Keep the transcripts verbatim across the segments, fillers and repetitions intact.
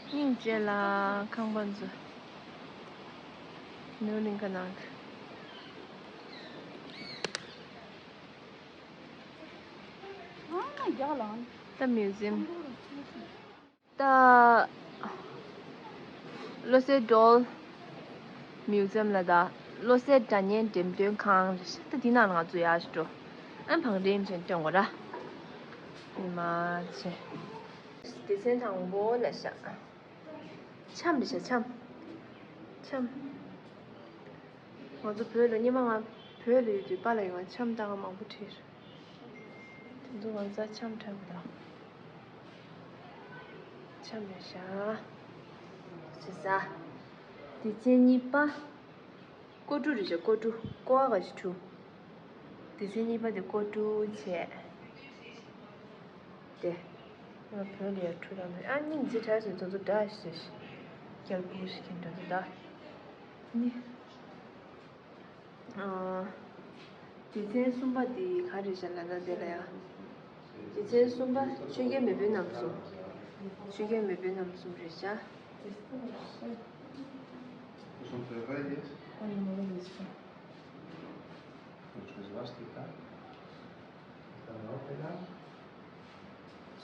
སྙིང་རྗེ་ལ་ཁང་པ་ཚོ། ནུ་གླིང་ཁ་ནང་གི། ད་མིའུ་ཛིམ། ད། བློ་གསལ་ཌོལ་མིའུ་ཛིམ་ལ་ད། བློ་གསལ་སྒྲ་སྙན་འགྲེམས་སྟོན་ཁང་རེད་ཤག་ད་འདི་ནང་ང་ཚོ་ཡར་ཞིག་འགྲོ། ཨ་ནི་བང་རིམ་བཞིན་སྟོན་དགོས་ར། ཉི་མ་ཆེ། སྡེ་ཚན་དང་པོ་ལ་ཤག་འཆམ་རེད་ཤག་འཆམ། འཆམ། ང་ཚོ་བོད་ལ་སྔོན་མ་ང་བོད་ལ་ཡོད་དུས་པཱ་ལགས་ཀྱིས་ང་འཆམ་བཏང་མང་པོ་ཁྲིད། དེ་ཚོ་ང་ཚོ་འཆམ་འཁྲབ་དང་། འཆམ་རེད་ཤག་ཅི་ཟ། སྡེ་ཚན་གཉིས་པ། ཀོ་ཀྲུ་རེད་ཤག་ཀོ་ཀྲུ། ཀོ་བ་ག་ཞིག་ཀྲུ། སྡེ་ཚན་གཉིས་པ་དེ་ཀོ་ཀྲུ་བྱས། དེ། ང་བོད་ལ་ཡར་ཁྲུ་དང་ཨ་སྙིང་རྗེ་དྲགས་ཟེར་ཚོ་ཚོ་འདྲ་ཞིག་ཟེར་ཤག་སྐྱ་བོ་ཞིག་གིས་འདྲ་ཚོ་འདྲ། ནི། ཨ། སྡེ་ཚན་གསུམ་པ་དེ་ག་རེ་བྱས་ལབ་ན་དེ་ལ་ཡ། སྡེ་ཚན་གསུམ་པ་ཆོས་རྒྱལ་མེས་དབོན་རྣམ་གསུམ། ཆོས་རྒྱལ་མེས་དབོན་རྣམ་གསུམ་རེད་ཤག་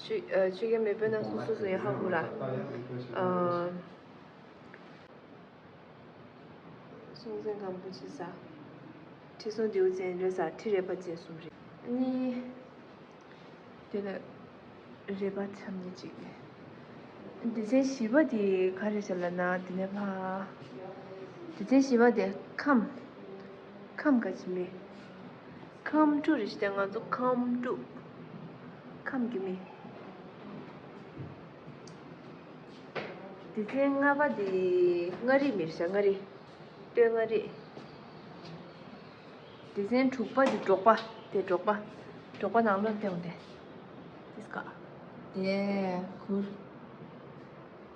ཆོས་ཨ། ཆོས་རྒྱལ་མེས་དབོན་རྣམ་གསུམ་སོ་སོ་ཡི་ཧ་གོ་ལ། ཨ། སྲོང་བཙན་སྒམ་པོ་ཆེ་ས། ཁྲི་སྲོང་ལྡེའུ་བཙན་རེད་ས། ཁྲི་རལ་པ་ཅན་གསུམ་རེད། ཨ་ནི། དེ་ལ་རལ་པ་འཆམ་ནི་གཅིག་རེད། སྡེ་ཚན་བཞི་པ་དེ་ག་རེ་བྱས་ལབ་ན་དེ་ནས་ཕ། སྡེ་ཚན་བཞི་པ་དེ་ཁམས། ཁམས་ག་ཅི་མི། ཁམས་ཕྲུག་རེད་ཤག་ང་ཚོ་ཁམས་ཕྲུག་ཁམས་ཀྱི་མི། སྡེ་ཚན་ལྔ་པ་དེ་མངའ་རིས་མི་རེད་ཤག་མངའ་རིས། སྟོད་མངའ་རིས། སྡེ་ཚན་དྲུག་པ་དེ་འབྲོག་པ། དེ་འབྲོག་པ། འབྲོག་པ་ནང་ལོགས་སྟོན་དེ། དེ་སྐ། དེ་གུར།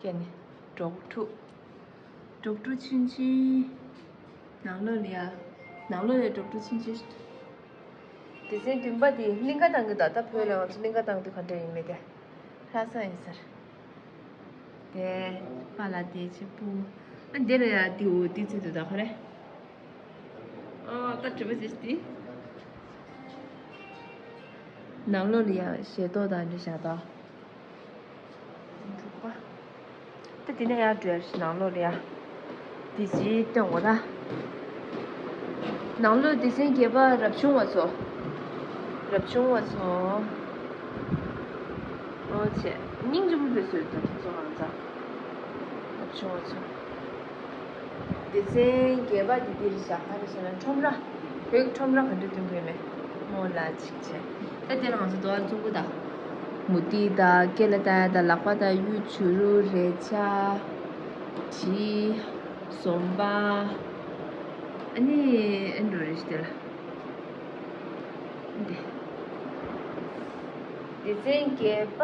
ཀྱེ་ནི། འབྲོག་ཕྲུག་འབྲོག་ཕྲུག་ཆུང་ཆུང་། ནང་ལོགས་ལ་ཡ། ནང་ལོགས་ལ་འབྲོག་ཕྲུག་ཆུང་ཆུང་། སྡེ་ཚན་བདུན་པ་དེ་གླིང་ག་ཏང་གི་ད་ལྟ་བོད་ལ་ང་ཚོ་གླིང་ག་ཏང་དུས་ག་འདྲ་ཡིན་མེད་དེ། ལྷ་ས་ཡིན་ཟེར། དེ། པཱ་ལགས་དེ་ཆེ་པོ། ཨ་འདི་ལ་ཡ་དེ་འོ་དེ་ཚོད་དུ་ད་ག་རེ། ཨ་ད་དྲི་བ་ཅིག་དེ། ནང་ལོགས་ལ་ཡ་ཞལ་ཏོག་དང་འདྲ་བཞག་ད། དྲུག་པ། ད་དེ་ནས་ཡར་འགྲོ་ཡ་ཞིག་ནང་ལོགས་ལ་ཡ། དེ་ཅིག་སྟོན་དགོས་ད། ནང་ལོགས་སྡེ་ཚན་བརྒྱད་པ་རབ་བྱུང་བ་ཚོ། རབ་བྱུང་བ་ཚོ། ཨོ་ཆེ། སྙིང་རྗེ་པོ་དཔེ་བཟོས་འདུག་ཁྱེད་ཚོ་ང་ཚོ། རབ་བྱུང་བ་ཚོ། སྡེ་ཚན་བརྒྱད་པ་དེ་འདི་རེད་ཤག་ག་རེ་ཟེར་ན་ཁྲོམ་ར། བོད་ཀྱི་ཁྲོམ་ར་ག་འདྲ་སྟོན་དགོས་མེད། མོ་ལ་ཅིག་བྱས། ད་དེ་ལ་ང་ཚོ་དོ་བ་བཙུགས་པ་དང་། མུ་ཏིག་དང་སྐེ་ལ་བཏགས་ཡ་དང་ལག་པ་དང་གཡུ་བྱུ་རུ་རས་ཆ། གྲི། ཟོམ་པ། ཨ་ནི་ཨེ་འགྲོ་རེ་ཞིག་དེ་ལ། འདི། སྡེ་ཚན་བརྒྱད་པ་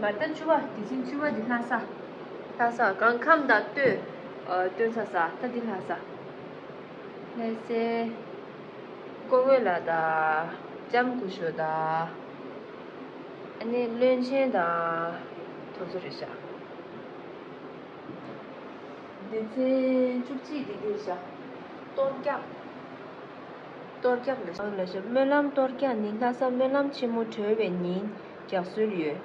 མ་ད་བཅུ་པ་སྡེ་ཚན་བཅུ་པ་འདི་ལྷ་ས། ལྷ་ས་གང་ཁམས་དང་སྟོད། ཨ་སྟོན་ས་ས་ད་འདི་ལྷ་ས། ལྷ་སའི་སྐུ་ངོ་ལགས་དང་ལྕམ་སྐུ་ཞབས་དང་ཨ་ནི་བློན་ཆེན་དང་དེ་ཚོ་རེད་ཤག་སྡེ་ཚན་བཅུ་གཅིག་འདི་འདིར་བཞག་གཏོར་རྒྱག་གཏོར་རྒྱག་ལ་བཞག་སྨོན་ལམ་གཏོར་རྒྱག་ནི་ལྷ་ས་སྨོན་ལམ་ཆེན་མོ་གྲོལ་བའི་ཉིན་རྒྱག་སྲོལ་ཡོད།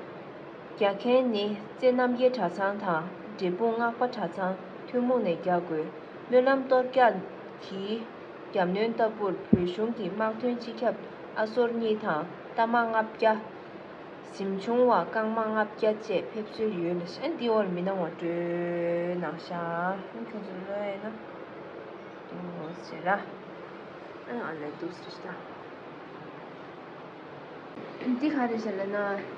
རྒྱག་མཁན་ནི་རྩེ་རྣམ་རྒྱལ་གྲྭ་ཚང་དང་འབྲས་སྤུངས་སྔགས་པ་གྲྭ་ཚང་ཐུན་མོང་ནས་རྒྱག་དགོས། སྨོན་ལམ་གཏོར་རྒྱག་གི་རྒྱབ་གནོན་ལྟ་བུར་བོད་གཞུང་གི་དམག་དོན་སྤྱི་ཁྱབ་ཨ་སོར་གཉིས་དང་རྟ་དམག་ལྔ་བརྒྱ། གཟིམ་ཆུང་བ་རྐང་དམག་ལྔ་བརྒྱ་བཅས་ཕེབས་སྲོལ་ཡོད་ལ་ཤ་འདི་འོར་མི་སྣང་བ་སྤྲོད་གནང་ཤག་ཁྱོད་ཚོ་ལོས་ན་དུ་ཟེར་ར། ཨ་ལས་འདུག་ཟེར་ཤག་འདི་ག་རེ་བྱས་ལབ་ན་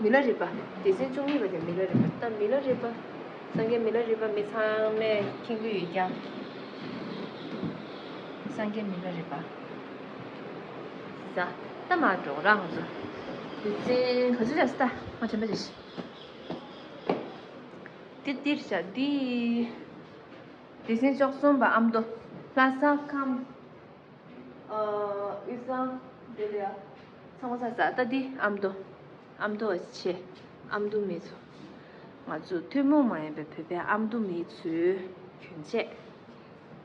མི་ལ་རས་པ། སྡེ་ཚན་བཅུ་གཉིས་པ་དེ་མི་ལ་རས་པ། ད་མི་ལ་རས་པ། སངས་རྒྱས་མི་ལ་རས་པ་མི་ཚང་མས་མཁྱེན་གྱི་ཡོད་ཀྱང་། སངས་རྒྱས་མི་ལ་རས་པ། ཟ། ད་མར་འགྲོ་རང་ཚོ། སྡེ་ཚན་ག་ཚོད་ཆགས་སོང་ད་ང་དྲན་པ་བྱེད་ཤིག་འདི་འདིར་བྱ་འདི། སྡེ་ཚན་བཅུ་གསུམ་པ་ཨ་མདོ། ལྷ་ས་ཁམས། ཨ་དབུས་གཙང་། འདི་ལ་ཡ། ཚང་མ་ཚར་ས་ད་འདི་ཨ་མདོ། ཨ་མདོ་ཆེ། ཨ་མདོ་མི་ཚོ། ང་ཚོ་ཐུན་མོང་མ་ཡིན་པའི་བོད་པའི་ཨ་མདོ་མི་ཚོའི་གྱོན་ཆས།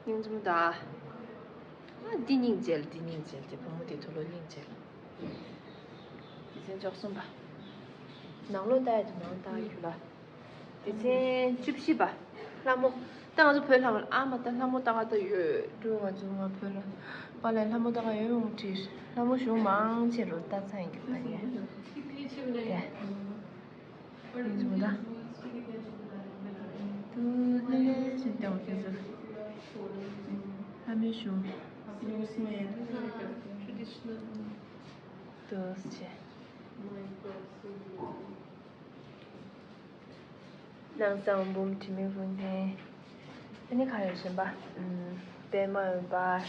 སྙིང་རྗེ་མོ་ད། ཨ་འདི་སྙིང་རྗེ་ལ། འདི་སྙིང་རྗེ་ལ། འདི་བུ་མོ་དེ་ཐུགས་ལ་སྙིང་རྗེ་ལ། སྡེ་ཚན་བཅུ་གསུམ་པ། ནང་ལོགས་ལྟ་ཡ་དེ་ནང་ལྟ་རྒྱུ་ལ། སྡེ་ཚན་བཅུ་བཞི་པ། ལྷ་མོ། ད་ང་ཚོ་བོད་ལྷ་མོ་ཨ་མ་ད་ལྷ་མོ་ལྟ་ག་ད་ཡོད་འགྲོ། ང་ཚོ་ང་བོད་ལ་པཱ་ལགས་ལྷ་མོ་ལྟ་ག་ཡོད་འོང་དྲིས། ལྷ་མོ་གཞུང་མང་ཆེ་རུ་ལྟ་ཚང་ཡིན་གི་ད་ཡ། དེ། ཡིན་ཟུང་ད། དུ་ལེ་ལེ་ཞིག་ཀྱང་ཁྱེད་ཚོ། ལྷ་མོའི་གཞུང་། དུ་ཞེས། ནང་གསང་འབུམ་དྲི་མེད་ཕུན་ཚོགས། ཨ་ནི་ག་རེ་གཞན་པ། ཨུམ། པད་མ་འོད་འབར།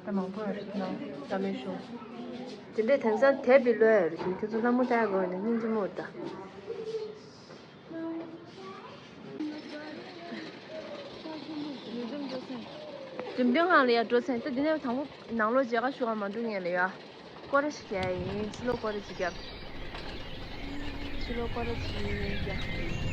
ད་མང་པོ་ཡོད་རེད་ན། བླ་མའི་གཞུང་། དེ་འདྲས་དེང་སང་དེབ་བི་ལོས་ཡོད་རེད་ཞུ། ཁྱོད་ཚོ་ལྷ་མོ་ལྟ་ཡ་དགོས་ཡོད་ན་སྙིང་རྗེ་མོ་ད། འགྲེམས་སྟོན་ཁང་ལ་ཡར་འགྲོ་ཚེ་ད་འདི་ནས་དང་པོ་ནང་ལོགས་མཇལ་ཁ་ཞུ་ག་མ་འགྲོ་ངེས་ལ་ཡ། སྐོར་ར་ཞིག་རྒྱག་ཡ་ཡིན། ཕྱི་ལོགས་སྐོར་ར་ཅིག་རྒྱབ། ཕྱི་ལོགས་སྐོར་ར་ཅིག་རྒྱབ།